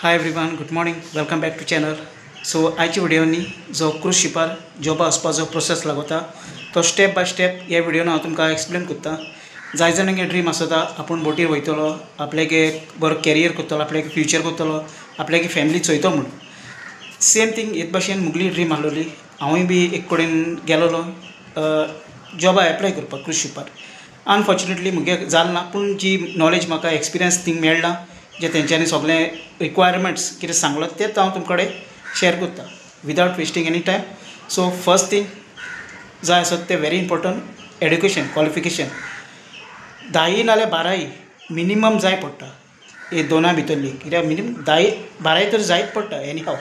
Hi everyone, good morning, welcome back to channel. So आयच्या व्हिडिओनी जो cruise शिपार जॉबा वचपाचो process लागता तो स्टेप बाय स्टेप ह्या व्हिडियोन हांव तुमकां एक्सप्लेन करता. जाय जाणांगे ड्रीम आसता आपूण बोटीर वयतलो, आपल्याक एक बरो कॅरियर करतलो, आपल्याक फ्युचर करतलो, आपल्याक फॅमिली चोयतो म्हूण. सेम थींग हेच भाशेन मुगली ड्रीम आसलोली. हांवूय बी एक कडेन गेलोलो जॉबा एप्लाय करपाक क्रूज शिपार. अनफॉर्च्युनेटली मुगे जालें ना, पूण जी नॉलेज म्हाका एक्सपिरियन्स थिंग मेळ्ळा जे तेंच्यांनी सगळे रिक्वायरमेंट्स कितें सांगलो तेच हांव तुमचे कडेन शेअर करता without wasting any time. So first thing जाय आसत तें व्हेरी इम्पॉर्टंट एड्युकेशन क्वॉलिफिकेशन. धायी नाल्यार बाराई मिनिमम जाय पडटा हे दोना भितरली, कित्याक मिनिमम धायी बाराई तर जायच पडटा एनी हाव.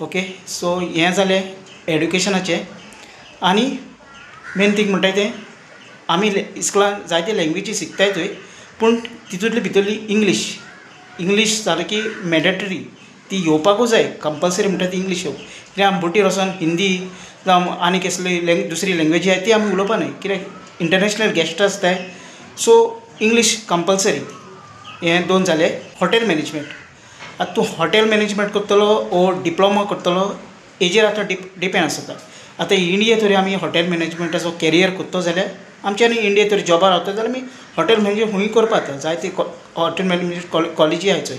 ओके, सो हें जालें एड्युकेशनाचें. आनी मेन थींग म्हणटा तें आमी इस्कुलान जायते लँग्वेजी शिकताय थंय, पूण तितूंतली भितरली इंग्लीश इंग्लीश सारकी मॅन्डेटरी ती येवपाकूच जाय, कंपल्सरी म्हणटा ती इंग्लीश येवप. कित्याक आमी बोटीर वचोन हिंदी जावं आनी कसली दुसरी लँग्वेजी आसा ती आमी उलोवपा न्हय, कित्याक इंटरनॅशनल गॅस्ट आसताय. So English compulsory. हें दोन जालें. हॉटेल मॅनेजमेंट, आतां तूं हॉटेल मॅनेजमेंट करतलो ओ डिप्लोमा करतलो हेजेर आतां डिपेंड आसता. आतां इंडिये तरी आमी हॉटेल मॅनेजमेंटाचो कॅरियर करतो जाल्यार आमच्यानी इंडिये तरी जॉबार रावता जाल्यार आमी हॉटेल मॅनेजमेंट खूंय करपा जाता, जायते हॉटेल मॅनेजमेंट कॉलेजी आहाय चोय.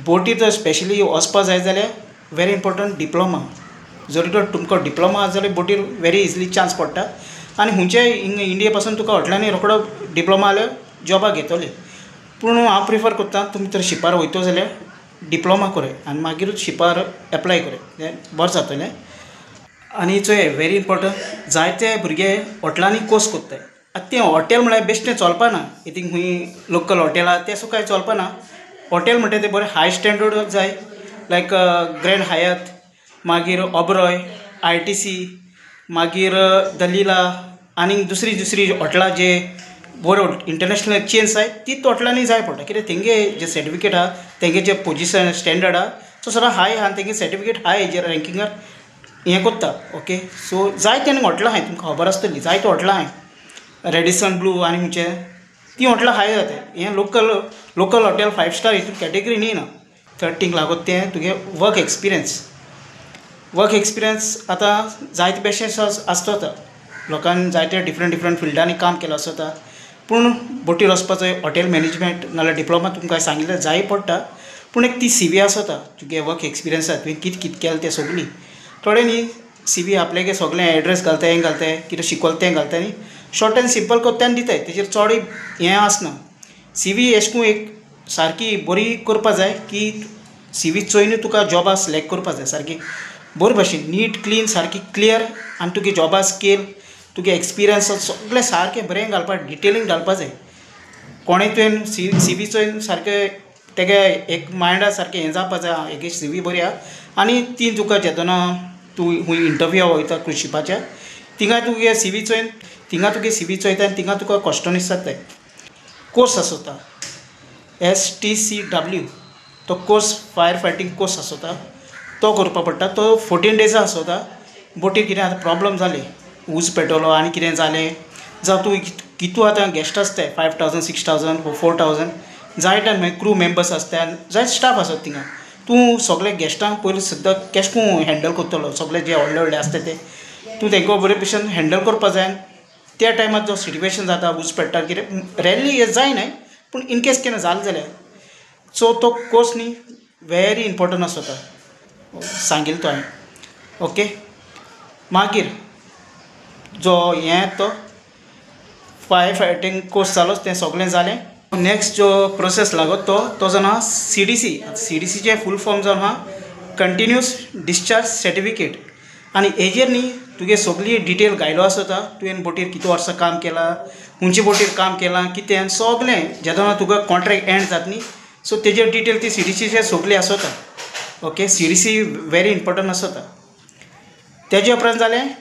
बोटीर जर स्पेशली वचपा जाय जाल्यार व्हेरी इम्पॉर्टंट डिप्लोमा. जर तर तुमकां डिप्लोमा आसा जाल्यार बोटीर व्हेरी इजिली चान्स पडटा आनी खुंयच्याय इंडिये पासून तुका हॉटेलांनी रोखडो डिप्लोमा जाल्यार जॉबाक घेतले. पूण हांव प्रिफर करता तुमी तर शिपार वयतो जाल्यार डिप्लोमा कराय आनी मागीरूच शिपार एप्लाय कराय, तें बरें जातलें. आनी चोय व्हेरी इम्पॉर्टंट, जायते भुरगे हॉटेलांनी कोर्स करताय. आतां तें हॉटेल म्हळ्यार बेश्टें चलपाना, इतून खूंय लोकल हॉटेल आहा तें सुद्दां कांय चलपाना. हॉटेल म्हणटा तें बरें हाय स्टँडर्ड जाय, लायक ग्रँड हायत, मागीर ओबरॉय, ITC, मागीर दलीला आनी दुसरी दुसरी हॉटेलां जे बरो इंटरनॅशनल चेन्स आहाय तीच हॉटेलांनी जाय पडटा. कित्याक तेंगे जे सर्टिफिकेट आहा, तेंगे जे पोजिशन स्टँडर्ड आहा तो सगळो हाय आहा आनी तेंगे सर्टिफिकेट हाय हेजेर रँकिंगार हें करता. ओके, सो जायते आनी हॉटेलां आहाय, तुमकां खबर आसतली जायते हॉटेलां आहाय, रेडिसन ब्लू आनी खंयचे तीं हॉटेलां हाय जाता. हें लोकल लोकल हॉटेल 5 स्टार हितून कॅटेगरी न्ही ना. थर्ड थींग लागत तें तुगे वर्क एक्सपिरियन्स. वर्क एक्सपिरियन्स आतां जायते भाशेन आसता, लोकांनी जायते डिफरंट डिफरंट फिल्डांनी काम केलां आसता. पूण बोटीर वचपाचो हॉटेल मॅनेजमेंट नाल्यार डिप्लोमा तुमकां सांगिल्लें जाय पडटा, पूण एक ती CV आसता तुगे वर्क एक्सपिरियन्स तुवें कितें कितें केलें तें सगळीं. थोडे न्ही CV आपल्यागे सगळें एड्रेस घालताय, हें घालताय, कितें शिकवलें तें घालताय न्ही, शॉर्ट एंड सिंपल करता आनी दिताय, तेजेर चड हें आसना. CV एशें करून एक सारकी बरी करपा जाय की CV चोयनूय तुका जॉबा सिलेक्ट करपा जाय, सारकी बरे भाशेन नीट क्लीन सारकी क्लियर आनी तुगे जॉबा स्केल तुगे एक्सपिरियन्स सगळें सारकें बरें घालपा, डिटेलींग घालपा जाय. कोणें तुवें CV चोयन सारकें तेगे एक मायंडा सारकें हें जावपा जाय, हेगे CV बरी आहा आनी ती तुका जेदोना तूं खूंय इंटरव्यू वयता क्रूज शिपाच्या थिंगा तुगे CV चोयन थिंगा तुगे CV चोयता आनी थिंगा तुका क्वेश्चन विचारताय. कोर्स आसता STCW, तो कोर्स फायर फायटींग कोर्स आसता तो करपा पडटा. तो 14 डेजा आसता. बोटीर कितें आतां प्रॉब्लम जालें, उज पेटवलो आनी कितें जालें जावं तूं कितू आतां गॅस्ट आसताय 5000, 6000, 4000 जायते मागीर क्रू मेंबर्स आसताय, जायते स्टाफ आसता थिंगा. तूं सगळे गॅस्टांक पयलीं सद्दां केशें करून हँडल करतलो, सगळे जे व्हडले व्हडले आसता ते तूं तेंकां बरे भशेन हँडल करपा जाय. त्या टायमार जो सिट्युएशन जाता उज पेट्टा कितें रॅरली हें जायना, पूण इनकेस केन्ना जालें जाल्यार सो तो कोर्स न्ही व्हेरी इम्पॉर्टंट आसता, सांगिल्लो तो हांवें. ओके, मागीर जो हें तो फायर फायटींग कोर्स जालो तें सगळें जालें. नेक्स्ट जो प्रोसेस लागत तो तो जावन आहा CDC. CDCचें फूल फॉर्म जावन आहा कंटिन्यूस डिस्चार्ज सर्टिफिकेट. आनी हेजेर न्ही तुगे सगळी डिटेल घायलो आसता, तुवें बोटीर कितू वर्सां काम केलां, खंयचे बोटीर काम केलां, कितें सगळें. जेदोना तुका कॉन्ट्रॅक्ट एंड जाता न्ही सो तेजेर डिटेल ती CDCचेर सगळी आसता. ओके, CDC very important आसता. तेजे उपरांत जालें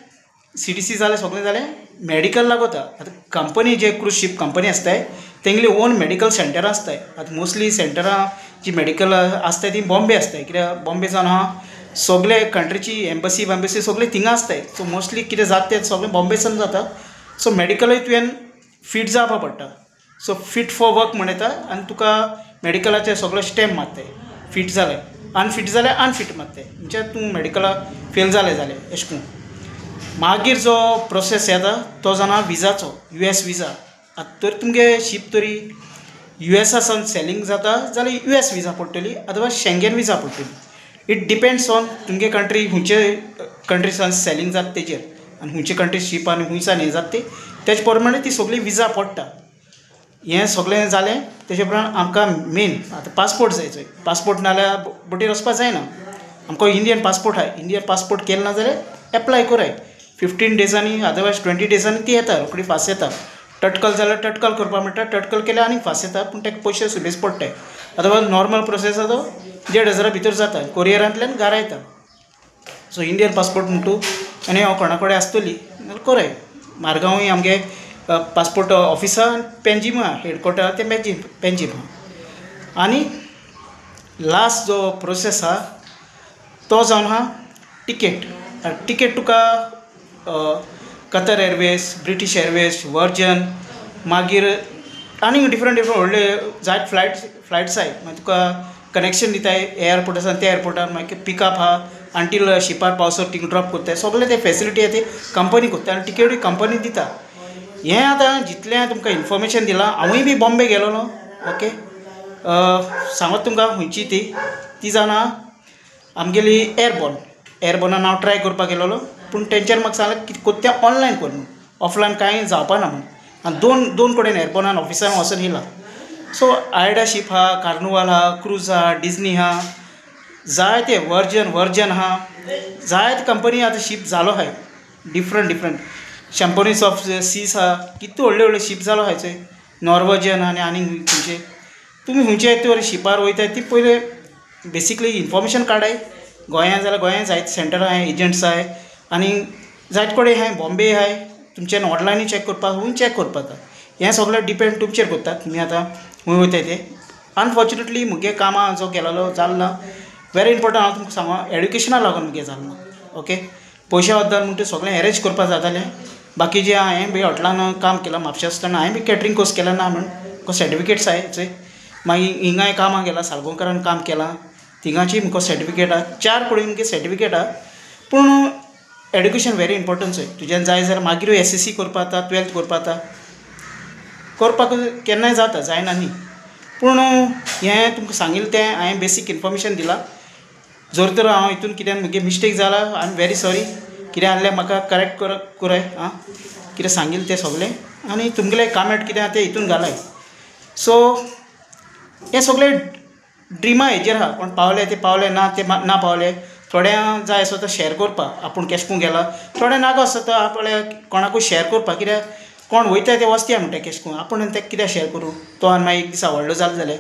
CDC जालें सगळें जालें, मॅडिकल लागता. आतां कंपनी जे क्रूज शीप कंपनी आसताय तेंगली ओन मॅडिकल सेंटरां आसताय. आतां मोस्टली सेंटरां जी मॅडिकल आसताय ती बॉम्बे आसताय, कित्याक बॉम्बे जावन आहा सगळे कंट्रीची एम्बसी बॅम्बसी सगळे थिंगा आसताय. सो मोस्टली कितें जाता तें सगळें बॉम्बेसान जाता. सो मॅडिकलूय तुवें फीट जावपा पडटा. सो फीट फॉर वर्क म्हण येता आनी तुका मॅडिकलाचें सगळें स्टॅम्प मारताय. फिट जालें, अनफीट जाल्यार अनफीट मारताय, म्हणजे तूं मेडिकला फेल जालें जालें अशें करून. मागीर जो प्रोसेस येता तो जाणा विजाचो, US विजा. आतां तर तुमगे शीप तरी युएसा सावन सेलिंग जाता जाल्यार US विजा पडटली, अदरवायज शेंगेन विजा पडटली. It depends on तुमगे कंट्री खंयचे कंट्री सावन सेलिंग जाता तेजेर, आनी खंयचे कंट्री शीप आनी खंय सावन हें जाता ती तेजे प्रमाणे ती सगळी विजा पडटा. हें सगळें जालें तेजे उपरांत आमकां मेन आतां पासपोर्ट जाय चोय, पासपोर्ट नाल्यार बोटीर वचपा जायना. आमकां इंडियन पासपोर्ट आहाय, इंडियन पासपोर्ट केलें ना जाल्यार एप्लाय कोराय 15 डेजांनी अदरवायज 20 डेजांनी ती येता, रोखडी फास्ट येता. टटकल जाल्यार टटकल करपाक मेळटा, टटकल केल्यार आनीक फास्ट येता, पूण ताका पयशे सुबेज पडटाय. अदरवायज नॉर्मल प्रोसेस आहा तो 1500 भितर जाता, कोरियरांतल्यान घरा येता. सो इंडियन पासपोर्ट म्हणटू आनी हांव कोणा कडेन आसतली जाल्यार कोराय. मारगांवूय आमगे पासपोर्ट ऑफिसा पेंजीम आहा, हेडक्वॉर्टर आहा तें पेंजीम आहा. आनी लास्ट जो प्रोसेस आहा तो जावन आहा टिकेट. टिकेट तुका Qatar Airways, British Airways, Virgin, मागीर आनी डिफरंट डिफरंट व्हडले जायत फ्लायट्स आहाय. मागीर तुका कनेक्शन दिताय एअरपोर्ट आसा त्या एअरपोर्टार, मागीर पिकअप आहा अंटील शिपार पावसर थिंग ड्रॉप कोत्ताय, सगळें ते फेसिलिटी आहा ती कंपनी कोत्ता आनी टिकेटूय कंपनी दिता. हें आतां जितलें तुमकां इन्फॉर्मेशन दिलां, हांवूय बी बॉम्बे गेलोलो ओके. सांगत तुमकां खंयची ती, ती जावन आमगेली एअरबॉर्न. एअरबॉर्नान हांव ट्राय करपाक गेलोलो, पूण तेंच्यानी म्हाका सांगलें कितें कोत्ता तें ऑनलायन कर म्हणून, ऑफलायन कांय जावपा ना म्हणून. आनी दोन कडेन एअरबॉर्नान ऑफिसान वचून येयला. सो आयडा शीप आहा, कार्नुवाल आहा, क्रूज आहा, डिजनी आहा, जायते वर्जन आहा, जायते कंपनी आतां शीप जालो आहाय. डिफरंट डिफरंट शॅम्पोनीस ऑफ सीस आहा, कितले व्हडले व्हडले शीप जालो आहाय चोय, नॉर्वजन आनी आनी खंयचे. तुमी खंयचे तर शिपार वयताय ती पयले बेसिकली इन्फॉर्मेशन काडाय. गोंया जाल्यार गोंया जायते सेंटर आहाय, एजंट्स आहाय, आनी जायते कडेन आहाय, बॉम्बे आहाय, तुमच्यान ऑनलायनूय चॅक करपाक, खूंय चॅक करपाक जाता. हें सगळें डिपेंड तुमचेर करता तुमी आतां खूंय वयताय ते. अनफॉर्चुनेटली मुगे कामां जो गेलोलो जालो ना, वेरी इम्पोर्टंट हांव तुमकां सांगू, एड्युकेशना लागून मुगे जालें ना ओके. पयशा बद्दल म्हणटा सगळें एरेंज करपाक जातालें. बाकी जे हांवें बी हॉटेलान काम केलां म्हापशा आसतना, हांवें बी कॅटरींग कोर्स केला ना म्हण म्हाका सर्टिफिकेट्स आहाय चोय. मागीर हिंगाय कामाक गेला, सालगांवकारान काम केलां, थिंगाची म्हाका सर्टिफिकेट आहा, 4 कडेन मुगे सर्टिफिकेट आहा. पूण एड्युकेशन वेरी इम्पोर्टंट चोय, तुज्यान जाय जाल्यार मागीरूय SSC करपाक जाता, 12th करपाक जाता, करपाक केन्नाय जाता, जायना न्ही. पूण हें तुमकां सांगिल्लें तें हांवें बेसीक इन्फॉर्मेशन दिलां. जर तर हांव हितून कितें मुगे मिस्टेक जाला, I am very sorry. कितें आहलें म्हाका करेक्ट कोराय आं, कितें सांगिल्लें तें सगळें, आनी तुमगेलें कमेंट कितें आहा तें हितून घालाय. सो हें सगळें ड्रिमा हेजेर आहा, कोण पावले ते पावले, ना ते ना पावले. थोड्यां जाय आसता शेयर करपाक, आपूण केशकून गेला, थोड्यां नाका आसता आपल्या कोणाकूय शेयर करपाक, कित्याक कोण वयता ते वचत्या म्हणटा केशकून, आपूण आनी तेका कित्याक शेयर करूं, तो आनी मागीर एक दिसा व्हडलो जालो जाल्यार.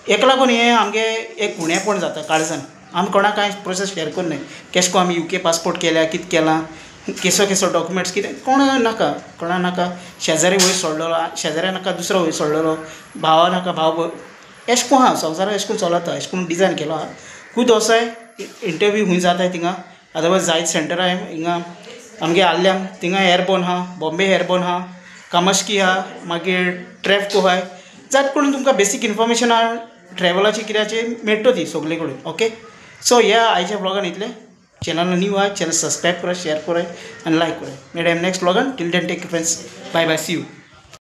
हेका लागून हें आमगे एक उणेपण जाता काळजान, आमी कोणाक कांय प्रोसेस शेयर करनाय, केशको आमी UK passport केल्या, कितें केलां, केसो केसो डॉक्युमेंट्स कितें कोण नाका, कोणा नाका. शेजारी वयर सोडलेलो, शेजाऱ्या नाका दुसरो वयर सोडलेलो, भावा नाका भाव, एशें कोन्न आहा संवसाराक, एशें कोन्न चलता, एशें कोन्न डिजायन केलो आहा. खूब वचोय इंटरव्यू खूंय जाताय थिंगा, अदरवायज जायते सेंटर आहाय हिंगा आमगे आल्ल्याम, थिंगा एअरबॉर्न आहा, बॉम्बे एअरबॉर्न आहा, कामस्की आहा, मागीर ट्रॅफको आहाय. जायते करून तुमकां बेसीक इन्फॉर्मेशन आहा ट्रॅवलाची कित्याची मेळटा ती सगळे कडेन ओके. सो ह्या आयच्या ब्लॉगान इतलें. चॅनल न्यू आहा, चॅनल सबस्क्रायब करात, शेयर करात आनी लायक करात. मेळया next ब्लॉगान. Till then take friends, bye bye, see you.